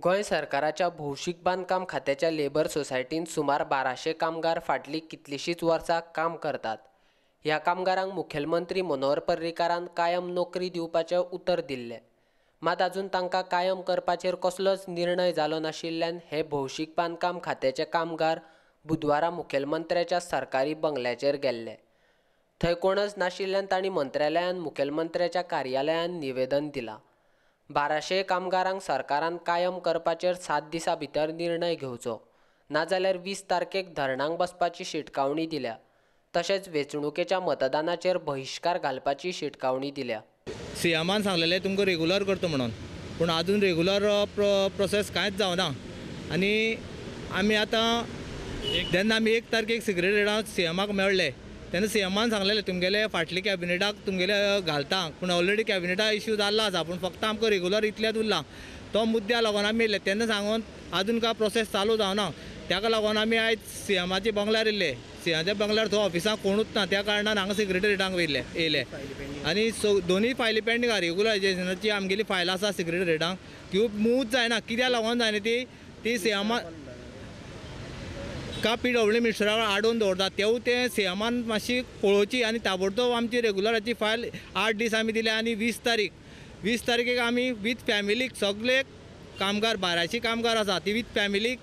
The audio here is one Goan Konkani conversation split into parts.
गोंय सरकाराच्या भौशीक बांदकाम खात्याच्या लेबर सोसायटीन सुमार 1200 कामगार फाटलीं कितलींशींच वर्सां काम करतात. ह्या कामगारांक मुखेलमंत्री मनोहर पर्रीकारान कायम नोकरी दिवपाचें उतर दिल्लें. मात अजून तांकां कायम करपाचेर कसलोच निर्णय जालो नाशिल्ल्यान हे भौशीक बांदकाम खात्याचे कामगार बुधवारा मुखेलमंत्र्याच्या सरकारी बंगल्याचेर गेल्ले. थंय कोणच नाशिल्ल्यान तांणी मंत्रालयान मुखेलमंत्र्याच्या कार्यालयान निवेदन दिलां. 1200 कामगारांक सरकारान कायम करपाचेर 7 दिसां भितर निर्णय घेवचो, नाजाल्यार 20 तारखेक धरणांक बसपाची शिटकावणी दिल्या. तशेंच वेंचणुकेच्या मतदानाचेर बहिश्कार घालपाची शिटकावणी दिल्या. सीएमान सांगलेलें तुमकां रेगुलर करता म्हणून, पूण अजून रेगुलर प्रोसेस कांयच जावना. आनी आमी आतां जेन्ना आमी 1 तारखेक सेक्रेटरीटाक सीएमाक मेळ्ळे तेन्ना सीएमान सांगलेलें तुमगेले फाटले कॅबिनेटाक तुमगेले घालता, पूण ऑलरेडी कॅबिनेटा इश्यू जाल्लो आसा, पूण फक्त आमकां रेगुलर इतल्यात उरला. तो मुद्द्या लागून आमी येयले तेन्ना सांगून अजून काय प्रोसेस चालू जावना. ताका लागून आमी आयज सीएमाच्या बंगल्यार येयले. सीएमाच्या बंगल्यार थंय ऑफिसाक कोणूच ना, त्या कारणान हांगा सेक्रेटरीटाक येयले. आनी दोनूय फायली पेंडींग आसा. रेगुलरायजेशनाची आमगेली फायल आसा सेक्रेटरीटाक, ती मूवच जायना. कित्याक लागून जायना ती ती सीएमा का पीडब्ल्यू मिनिस्टरा आडोवन दवरता. तेवूय तें सीएमान मातशी पळोवची आनी ताबडतोब आमची रेगुलराची फायल 8 दीस आमी दिले. आनी 20 तारखेक आमी वीथ फॅमिलीक सगळे कामगार 1200 कामगार आसा ती वीथ फॅमिलीक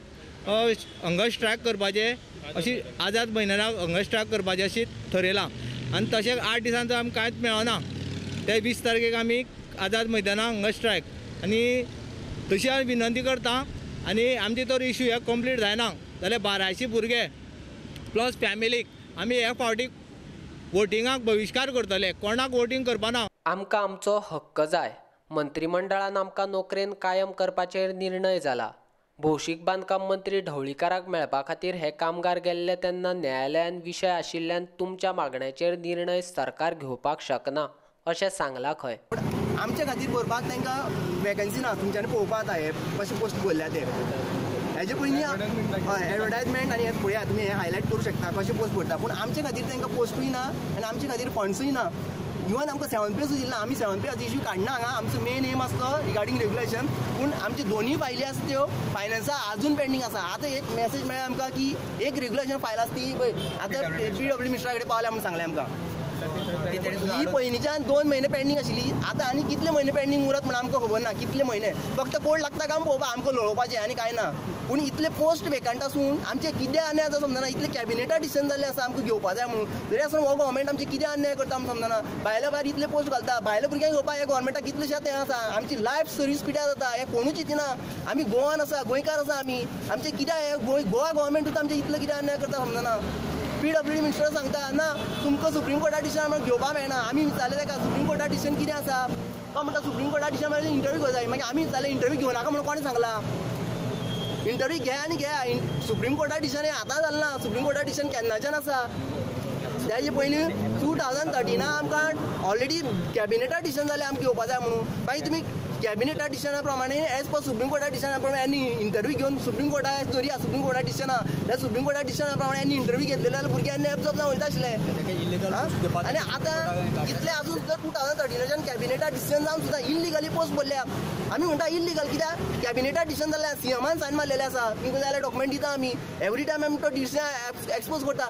हंगर स्ट्रायक करपाचें अशी आझाद मैदानाक हंगर स्ट्रायक करपाचें अशी थरयलां. आनी तशें 8 दिसान तर आमकां कांयच मेळना. ते 20 तारखेक आमी आझाद मैदानाक हंगर स्ट्रायक आनी तशी आमी विनंती करता. आनी आमची तर इश्यू हे कंप्लीट जायना जाल्यार 1200 भुरगे प्लस फॅमिलीक आमी ह्या फावटी वोटिंगाक बहिश्कार करतले, कोणाक वोटींग करपाना. आमकां आमचो हक्क जाय. मंत्रीमंडळान आमकां नोकरेन कायम करपाचेर निर्णय जाला. भौशीक बांदकाम मंत्री ढवळीकाराक मेळपा खातीर हे कामगार गेल्ले तेन्ना न्यायालयान विशय आशिल्ल्यान तुमच्या मागण्याचेर निर्णय सरकार घेवपाक शकना अशें सांगलां खंय. आमच्या खातीर भरपाक तांकां वेकन्सी ना. तुमच्यांनी पळोवपाक आतां हे कशे पोस्ट भरल्या ते हेजे पयलीं हय एडवर्टायजमेंट आनी हें पळयात तुमी, हें हायलायट करूं शकता कशें पोस्ट भरता. पूण आमचे खातीर तांकां पोस्टूय ना आनी आमचे खातीर फंड्सूय ना. इवन आमकां 7 पे सुद्दां दिला. आमी 7 पे इश्यू काडना हांगा. आमचो मेन एम आसलो रिगार्डींग रेगुलेशन, पूण आमची दोनूय फायली आसा त्यो फायनान्सा अजून पेंडींग आसा. आतां एक मॅसेज मेळ्ळा आमकां की एक रेगुलेशन फायल आसा ती पळय आतां पीडब्ल्यू मिनिस्टरा कडेन पावल्या म्हूण सांगलें आमकां. ही पयलींच्यान 2 म्हयने पेंडींग आशिल्ली, आतां आनी कितले म्हयने पेंडींग उरत म्हूण आमकां खबर ना. कितले म्हयने फक्त कोड लागता काम पळोवपाक आमकां लोळोवपाचें आनी कांय ना. पूण इतले पोस्ट वेकंट आसून आमचें कितें अन्याय आसा समजना. इतले कॅबिनेटा डिसिजन जाल्ले आसा आमकां घेवपा जाय म्हणून, तरी आसून हो गव्हर्मेंट आमचें कितें अन्याय करता आमकां समजना. भायल्या भायर इतले पोस्ट घालता, भायल्या भुरग्यांक घेवपाक ह्या गव्हर्मेंटाक कितलेशें तें आसा. आमची लायफ सर्वीस पिड्यार जाता हें कोणूच चिंतना. आमी गोवान आसा, गोंयकार आसा आमी. आमचें कितें हें गोवा गव्हर्मेंटूच आमचें इतलें कितें अन्याय करता समजना. पीडब्ल्यूडी मिनिस्टर सांगता ना तुमकां सुप्रीम कोर्टा डिसिजन घेवपाक मेळना. आमी विचारलें ताका सुप्रीम कोर्टा डिसिजन कितें आसा, तो म्हणटा सुप्रीम कोर्टा डिसिजन मागीर इंटरव्यू घेवं जाय. मागीर आमी विचारलें इंटरव्यू घेवं नाका म्हणून कोणें सांगलां? इंटरव्यू घे आनी घे. सुप्रीम कोर्टा डिसिजन हें आतां जालें ना, सुप्रीम कोर्टा डिसिजन केन्नाच्यान आसा. तेजे पयलीं 2013 आमकां ऑलरेडी कॅबिनेटा डिसिजन जालें आमकां घेवपा जाय म्हणून. मागीर तुमी कॅबिनेटा डिसिजना प्रमाणे एज पर सुप्रीम कोर्टा डिसिजना प्रमाणे आनी इंटरव्यू घेवन सुप्रीम कोर्टा जरी सुप्रीम कोर्टा डिसिजना जाल्यार सुप्रीम कोर्टा डिसिजना प्रमाणे आनी इंटरव्यू घेतलेले जाल्यार भुरग्यांनी एब्जॉर्ब जावन वयता आशिल्ले. आनी आतां इतलें आजून सुद्दां 2013च्यान कॅबिनेटा डिसिजन जावन सुद्दां इल्लिगली पोस्ट भरल्या. आमी म्हणटा इल्लिगल कित्याक कॅबिनेटा डिसिजन जाल्लें, सीएमान सायन मारलेलें आसा. तुमकां जाल्यार डॉक्युमेंट दिता आमी, एवरी टायम आमी तो डिसिजन एक्सपोज करता.